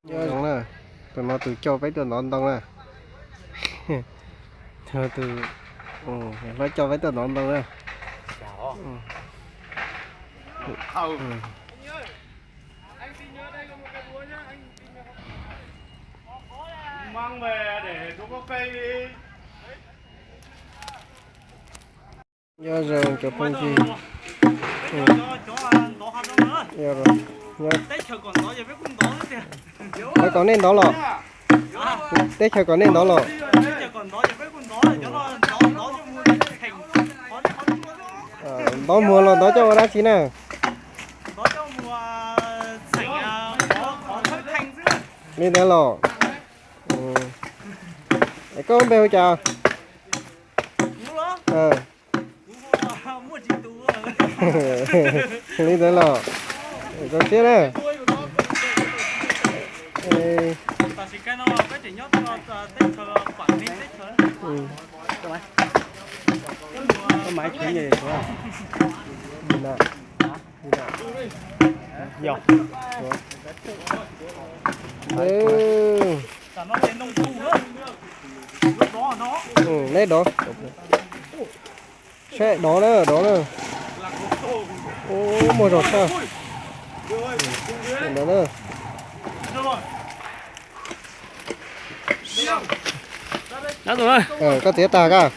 Nyob zoo na, tus no tus coj peb tuaj ntov ntoo na. Tus hlob coj peb tuaj ntov ntoo na. Nyob zoo cov phooj ywg. Qhov kom nej ntov los, teb chaws kom nej ntov los. Ntov muag los ntov coj ua dab tsi na? Li ntawd los. Koj npe hu cas? Li ntawd los, zoo siab na. Neb dov, saib dov na, dov na. Muaj zog tshaj. Ntawd na. Koj txiav tag koj.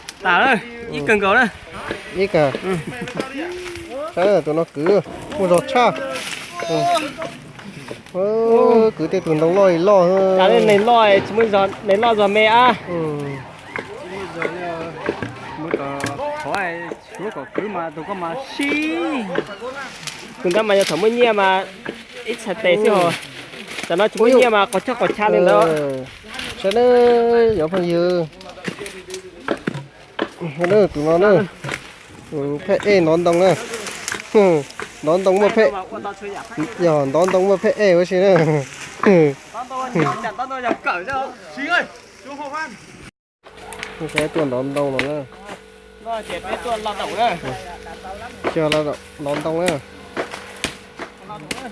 Ib kawg nkaus na. Ib kawg. Saib tus no kwv, muaj zog tshaj. Kwv tej tus ntoo loj li loj. Neeg loj tsis muaj zog, neeg loj zog me ab. Suav kom kwv mas tus koj mas sib. Tus nrab mas yog thaum muaj nyiaj mas ib txhais tes xwb hos. Tam no tsis muaj nyiaj mas qos choj qos chaw li ntawd. Saib na, cov phooj ywg, tus no na, phej ej ntov ntoo na. Ntov ntoo muaj phej, yog ntov ntoo muaj phej ej ua si na. Tuaj ntov ntoo no na. Ntov ntoo na.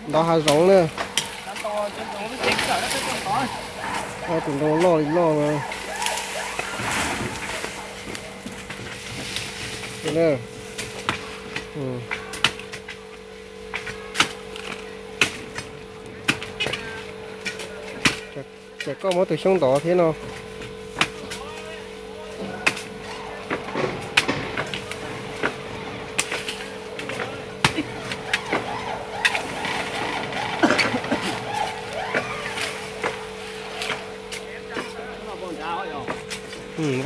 Ntov hav zoov na. Tus ntoo loj li loj no. Ces koj muab tus xyoob ntov thiab no.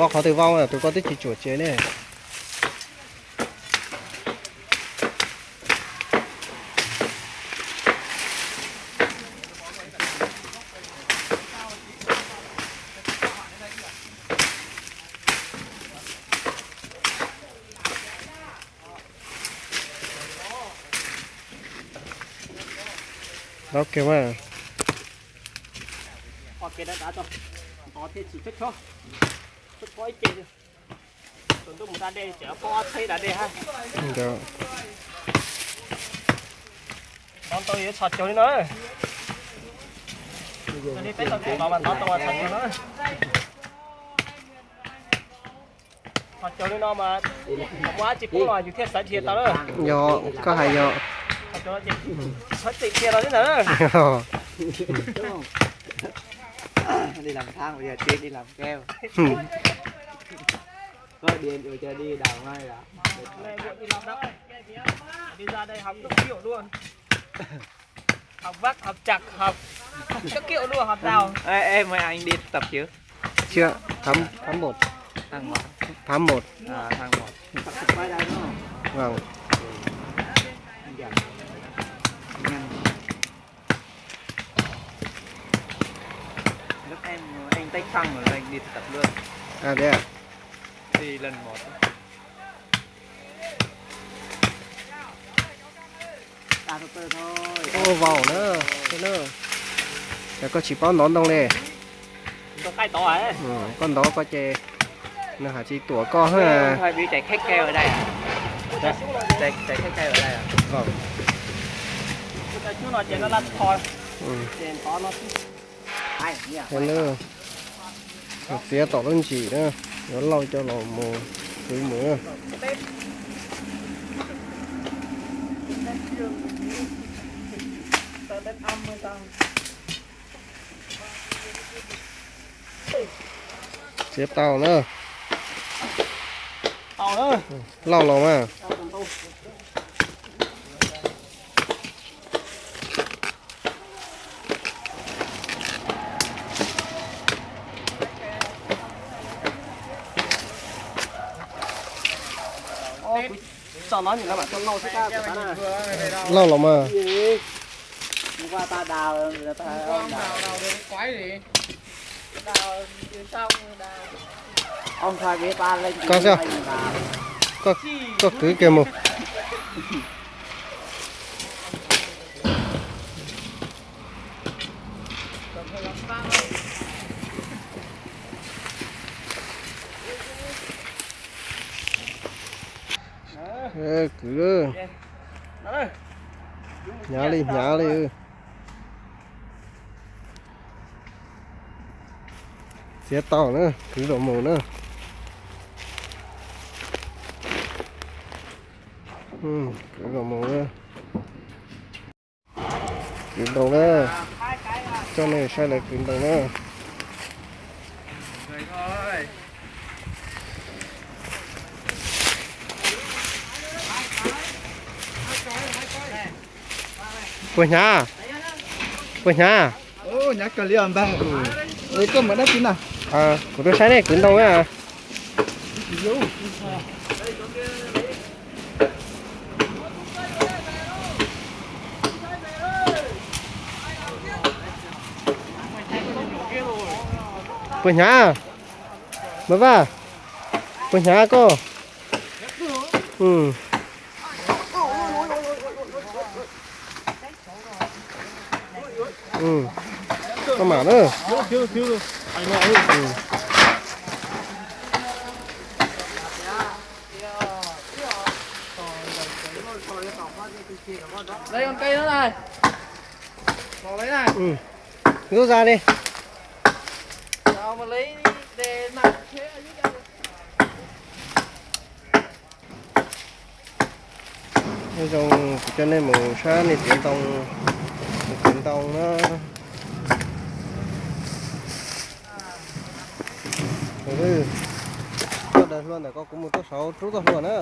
Vau qhov twg vau, tus koj twb tsis tsuam tsev ne. Ntov kiag mas. Ntov ntoo yuav txhos caug li no. Peb tau ntov mas ntov ntoo txhos caug no. Txhos caug li no mas muaj dab tsi poob los yus thiaj xav dhia tau na. Yog, koj hais yog. Txhos caug no ces txhob txim dhia los li ntawd na. Đi làm thang bây giờ chưa đi làm keo. Có điện rồi cho đi đào mai rồi. Đi làm đâu? Đi ra đây học các kiểu luôn. Học vác, học chặt, học các kiểu luôn, học đào. Ê, ê, mấy anh đi thực tập chưa? Chưa, tháng, tháng một. Tháng một. Tháng một. À, tháng một. Vâng. Dạ. Anh em. Lúc em, anh tách xăng rồi anh đi thực tập luôn. À, thế à? Đi lần một. Ua vau na, na. Yog koj tsis paub ntov ntoo li. Koj ntov koj ces nws hais tsis tuam koj. Chạy khép keo ở đây à? Chạy, chạy khép keo ở đây à? Vâng. Ntov no. Txiav tom lub ntsis na, yuav lauj coj los mus kwv mus na. Txiav tau na. Lauj los mas. Lauj los mas. Koj xwb, koj kwv kiag mus. Kwv, hnyav li hnyav li. Txiav tau na, kwv los mus na. Kwv los mus na. Kwv ntoo na. Coj nej saib lawv kwv ntoo na. Puas hnyav? Puas hnyav? Kuv tuaj saib nej kwv ntoo na. Puas hnyav? Mas Vaj, puas hnyav koj? Koj mam na. Ntub za li. Zoo kuv coj nej mus saib nej txiav ntoo, txiav ntoo na. Koj daws hlua ntawm ko, kuv mus tuaj saud rub txoj hlua na.